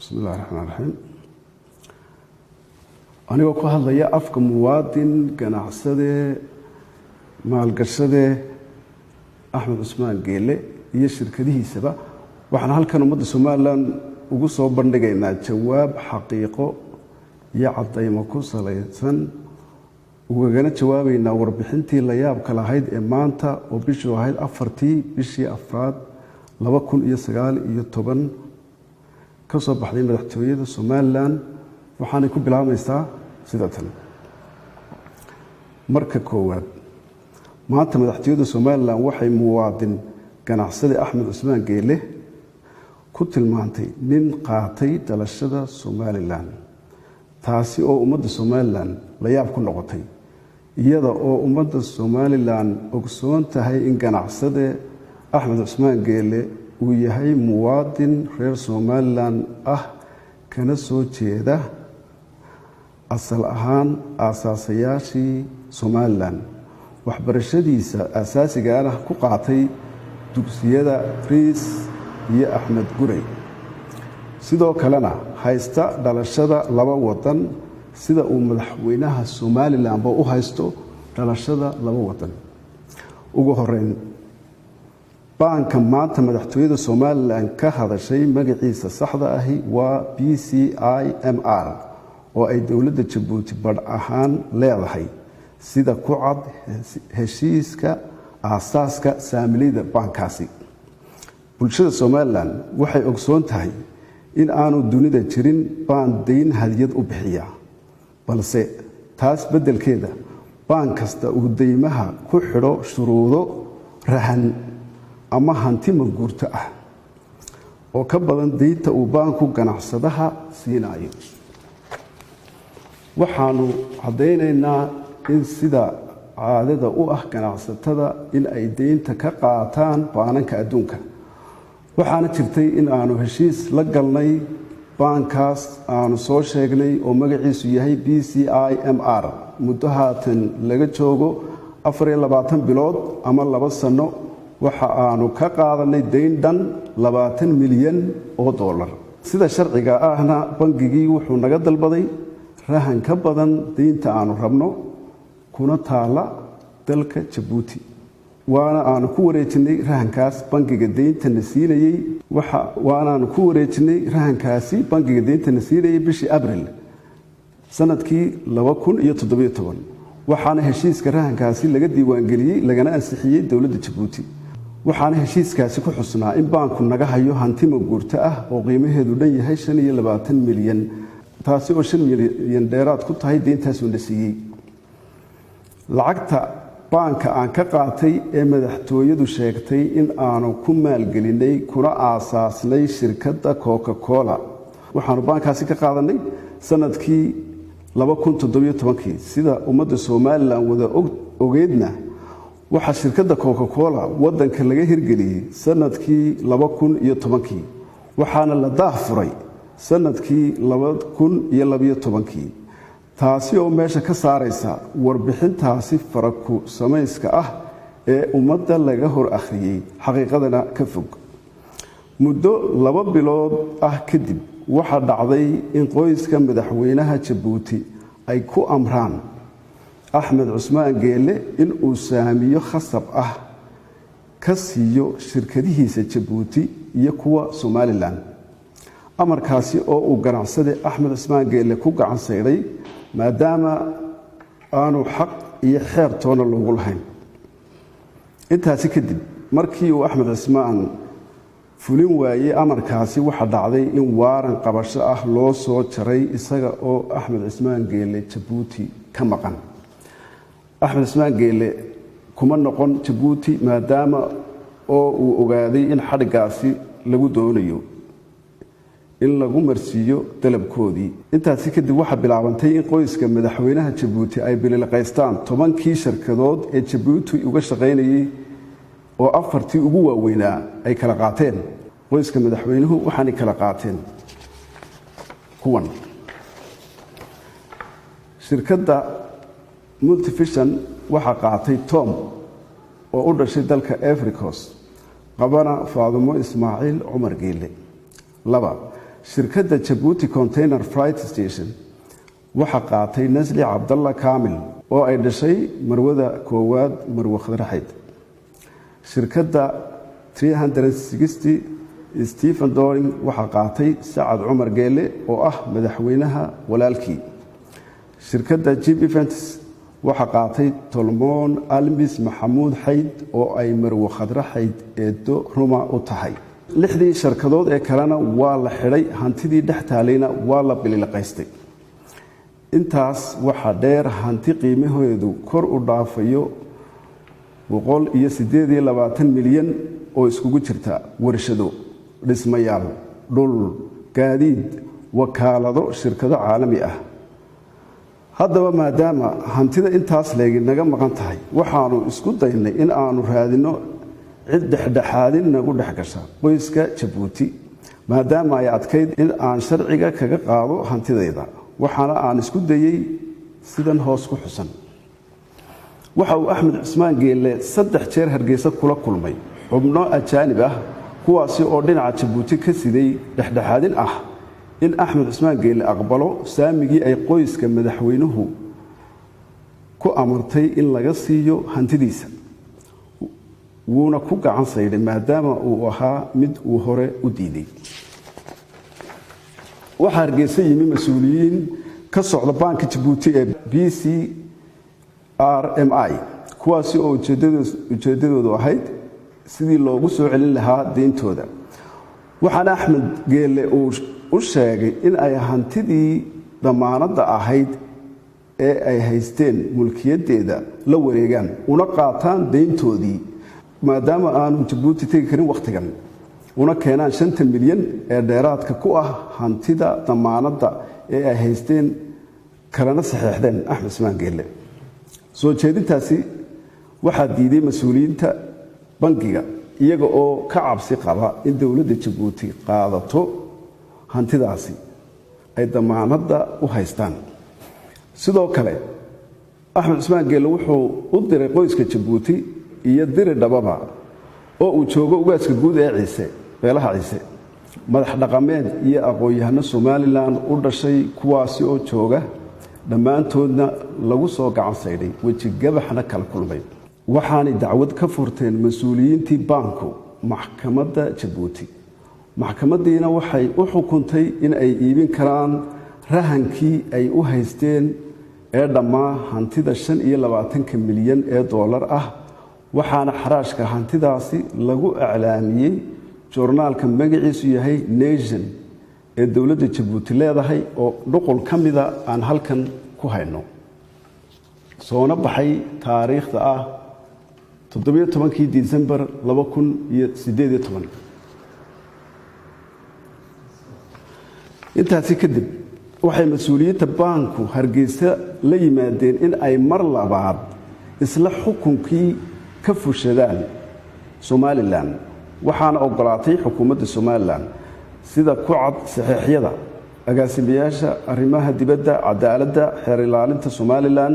Bismi illahi raxmaan raxiim. Anigoo ku hadlaya afka muwaadin, ganacsade, maalgashade Axmed Cusmaan Geele iyo shirkadihiisaba, waxaan halkan ummadda Somaliland ugu soo bandhigaynaa jawaab xaqiiqo iyo caddaymo ku salaysan, ugagana jawaabaynaa warbixintii la yaabka lahayd ee maanta oo bishuu ahayd 4-tii bishii afraad 2019 ka soo baxday madaxtooyada Somaliland. Waxaanay ku bilaabmaysaa sida tan. Marka koowaad, maanta madaxtooyada Somaliland waxay muwaadin ganacsade Axmed Cusmaan Geele ku tilmaantay nin qaatay dhalashada Somaliland, taasi oo ummadda Somaliland la yaab ku noqotay, iyada oo ummadda Somaliland ogsoon tahay in ganacsade Axmed Cusmaan Geele uu yahay muwaadin reer Somaliland ah, kana soo jeeda asal ahaan aasaasayaashii Somaliland, waxbarashadiisa aasaasigaana ku qaatay dugsiyada Riis iyo Axmed Gurey, sidoo kalena haysta dhalashada laba wadan, sida uu madaxweynaha Somalilandba u haysto dhalashada laba wadan. Ugu horeyn, baanka maanta madaxtooyada Somaliland ka hadashay magaciisa saxda ahi waa BCIMR, oo ay dowladda Jabuuti badh ahaan leedahay, sida ku cad heshiiska aasaaska saamileyda baankaasi. Bulshada Somaliland waxay ogsoon tahay in aanu dunida jirin baan dayn hadiyad u bixiya, balse taas beddelkeeda baan kasta uu deymaha ku xidho shuruudo rahan ama hanti maguurto ah oo ka badan deynta uu baanku ganacsadaha siinayo. Waxaanu caddaynaynaa in sida caadada u ah ganacsatada in ay deynta ka qaataan baananka adduunka, waxaana jirtay in aanu heshiis la galnay baankaas aanu soo sheegnay oo magaciisu yahay BCIMR muddo haatan laga joogo 24 bilood ama 2 sano. Waxa aanu ka qaadanay dayn dhan 20 milyan oo dollar. Sida sharciga ahna, bangigii wuxuu naga dalbaday rahan ka badan deynta aanu rabno, kuna taala dalka Jabuuti, waana aanu ku wareejinay rahankaas bangiga deyntana siinayey. Waanaanu ku wareejinay rahankaasi bangiga deyntana siinayey bishii Abril sanadkii 2017. Waxaana heshiiska rahankaasi laga diiwaangeliyey lagana ansixiyey dowladda Jabuuti. Waxaana heshiiskaasi ku xusnaa in baanku naga hayo hanti maguurto ah oo qiimaheedu dhan yahay 25 milyan, taasi oo 5 milyan dheeraad ku tahay deyntaasuu na siiyey. Lacagta baanka aan ka qaatay ee madaxtooyadu sheegtay in aanu ku maalgelinay kuna aasaasnay shirkadda Coca Cola, waxaanu baankaasi ka qaadanay sanadkii 2017-kii. Sida ummadda Somaliland wada ogeedna, waxaa shirkadda Coca Cola waddanka laga hirgeliyey sanadkii 2010-kii, waxaana la daah furay sanadkii 2012-kii, taasi oo meesha ka saaraysa warbixintaasi faraku samayska ah ee ummadda laga hor akhriyey, xaqiiqadana ka fog. Muddo 2 bilood ah kadib, waxaa dhacday in qoyska madaxweynaha Jabuuti ay ku amraan Axmed Cusmaan Geele in uu saamiyo khasab ah ka siiyo shirkadihiisa Jabuuti iyo kuwa Somaliland, amarkaasi oo uu ganacsade Axmed Cusmaan Geele ku gacan saydhay, maadaama aanu xaq iyo xeer toona loogu lahayn. Intaasi kadib, markii uu Axmed Cismaan fulin waayey amarkaasi, waxaa dhacday in waaran qabasho ah loo soo jaray isaga oo Axmed Cismaan Geele Jabuuti ka maqan. Axmed Cismaan Geele kuma noqon Jabuuti, maadaama oo uu ogaaday in xadhiggaasi lagu doonayo in lagu marsiiyo dalabkoodii. Intaasi kadib, waxaa bilaabantay in qoyska madaxweynaha Jabuuti ay bililiqaystaan 10-kii shirkadood ee Jabuuti uga shaqaynayey, oo afartii ugu waaweynaa ay kala qaateen qoyska madaxweynuhu. Waxaanay kala qaateen kuwan: shirkadda Multivision waxaa qaatay Tom oo u dhashay dalka Ivory Coast, qabana Faadumo Ismaaciil Cumar Geele. Laba, Shirkadda Jabuuti Container Freight Station waxaa qaatay Nasli Cabdalla Kaamil oo ay dhashay marwada koowaad, Marwe Khadraxayd. Shirkadda 360 Stevedoring waxaa qaatay Sacad Cumar Geele oo ah madaxweynaha walaalkii. Shirkadda Jib Events waxaa qaatay Tolmoon Almis Maxamuud Xayd oo ay Marwe Khadra Xayd eedo ruma u tahay. Lixdii shirkadood ee kalena waa la xidhay, hantidii dhex taalayna waa la bililiqaystay. Intaas waxaa dheer hanti qiimaheedu kor u dhaafayo 128 milyan oo iskugu jirta warshado, dhismayaal, dhul, gaadiid, wakaalado, shirkado caalami ah. Haddaba, maadaama hantida intaas leegi naga maqan tahay, waxaanu isku daynay in aanu raadinno cid dhexdhexaadin nagu dhex gasha qoyska Jabuuti, maadaama ay adkayd in aan sharciga kaga qaado hantidayda. Waxaana aan isku dayey sidan hoos ku xusan. Waxa uu Axmed Cusmaan Geelle saddex jeer Hargeysa kula kulmay xubno ajaanib ah, kuwaasi oo dhinaca Jabuuti ka siday dhexdhexaadin ah in Axmed Cusmaan Geelle aqbalo saamigii ay qoyska madaxweynuhu ku amartay in laga siiyo hantidiisa, wuuna ku gacan saydhay, maadaama uu ahaa mid uu hore u diiday. Waxaa Hargeysa yimi mas-uuliyiin ka socda baanka Jabuuti ee BCRMI, kuwaasi oo ujeeddadoodu ahayd sidii loogu soo celin lahaa deyntooda. Waxaana Axmed Geelle uu u sheegay in ay hantidii damaanadda ahayd ee ay haysteen mulkiyaddeeda la wareegaan una qaataan deyntoodii, maadaama aanu Jabuuti tegi karin wakhtigan, una keenaan 5ta milyan ee dheeraadka ku ah hantida damaanadda ee ay haysteen, kalena saxeexdeen Axmed Ismaan Geelle. Soo jeedintaasi waxaa diiday mas-uuliyiinta bangiga, iyaga oo ka cabsi qaba in dowladda Jabuuti qaadato hantidaasi ay damaanadda u haystaan. Sidoo kale, Axmed Cusmaan Geelle wuxuu u diray qoyska Jabuuti iyo Diri Dhababa, oo uu joogo ugaaska guud ee Ciise, beelaha Ciise, madax dhaqameed iyo aqoon-yahano Somalilan u dhashay, kuwaasi oo jooga dhammaantoodna lagu soo gacan saydhay, weji gabaxna kala kulmay. Waxaanay dacwad ka furteen mas-uuliyiintii baanku maxkamadda Jabuuti. Maxkamaddiina waxay u xukuntay in ay iibin karaan rahankii ay u haysteen ee dhammaa hantida 25-ka milyan ee doolar ah. Waxaana xaraashka hantidaasi lagu iclaamiyey joornaalka magaciisu yahay Nation ee dowladda Jabuuti leedahay, oo dhuqul ka mida aan halkan ku hayno, soona baxay taariikhda ah 17-kii Disembar 2018. Intaasi kadib, waxay mas-uuliyiinta baanku Hargeysa la yimaadeen in ay mar labaad isla xukunkii ka fushadaan Somalilan, waxaana ogolaatay xukuumadda Somalilan, sida ku cad saxeexyada agaasimayaasha arrimaha dibadda, cadaaladda, xeer ilaalinta Somalilan,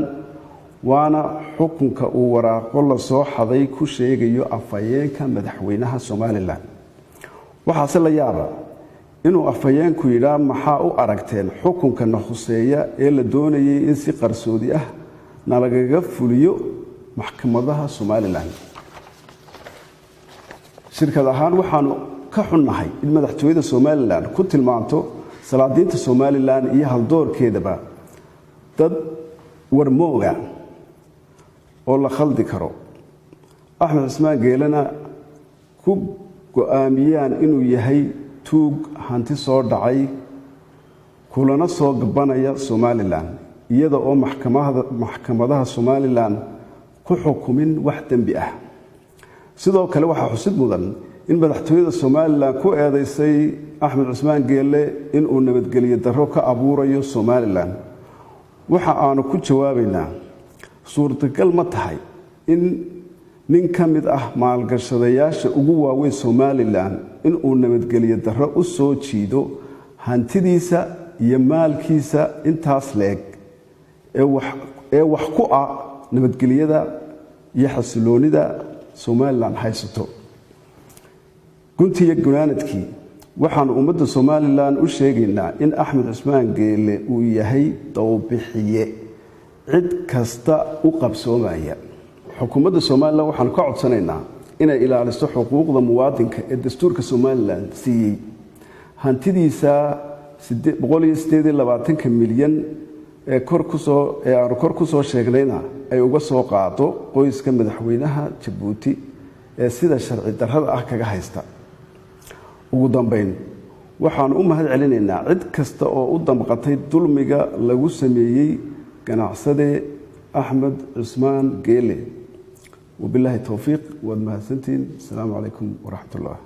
waana xukunka uu waraaqo la soo xaday ku sheegayo afhayeenka madaxweynaha Somalilan. Waxaase la yaaba inuu afhayeenku yidhaa: "Maxaa u aragteen xukunka na khuseeya ee la doonayay in si qarsoodi ah nalagaga fuliyo maxkamadaha Somalilan?" Shirkad ahaan waxaanu ka xunnahay in madaxtooyada Somalilan ku tilmaanto salaadiinta Somalilan iyo haldoorkeedaba dad warmooga oo la khaldi karo, Axmed Cismaan Geelena ku go-aamiyaan inuu yahay tuug hanti soo dhacay, kulana soo gabanaya Somalilan, iyada oo maxkamadaha Somalilan ku xukumin wax dembi ah. Sidoo kale, waxaa xusid mudan in madaxtooyada Somalilan ku eedaysay Axmed Cusmaan Geelle inuu nabadgelyo darro ka abuurayo Somalilan. Waxa aanu ku jawaabaynaa: suurtagal ma tahay in nin ka mid ah maalgashadayaasha ugu waaweyn Somalilan inuu nabadgelyo darro u soo jiido hantidiisa iyo maalkiisa intaas leeg ee wax ku ah nabadgelyada iyo xasiloonida Somalilan haysato? Guntiiyo gunaanadkii, Waxaanu ummadda Somalilan u sheegaynaa in Axmed Cusmaan Geele uu yahay dawbixiye cid kasta u qabsoomaya. Xukuumadda Somalilan waxaanu ka codsanaynaa inay ilaaliso xuquuqda muwaadinka ee dastuurka Somalilan siiyey, hantidiisa 128-ka milyan ee kor kusoo ee aanu kor ku soo sheegnayna ay uga soo qaado qoyska madaxweynaha Jabuuti ee sida sharci darrada ah kaga haysta. Ugu dambeyn, waxaanu u mahad celinaynaa cid kasta oo u damqatay dulmiga lagu sameeyey ganacsade Axmed Cusmaan Geele. Wabilaahi towfiiq, waad mahadsantihiin. Asalaamu calaykum waraxmat ullah.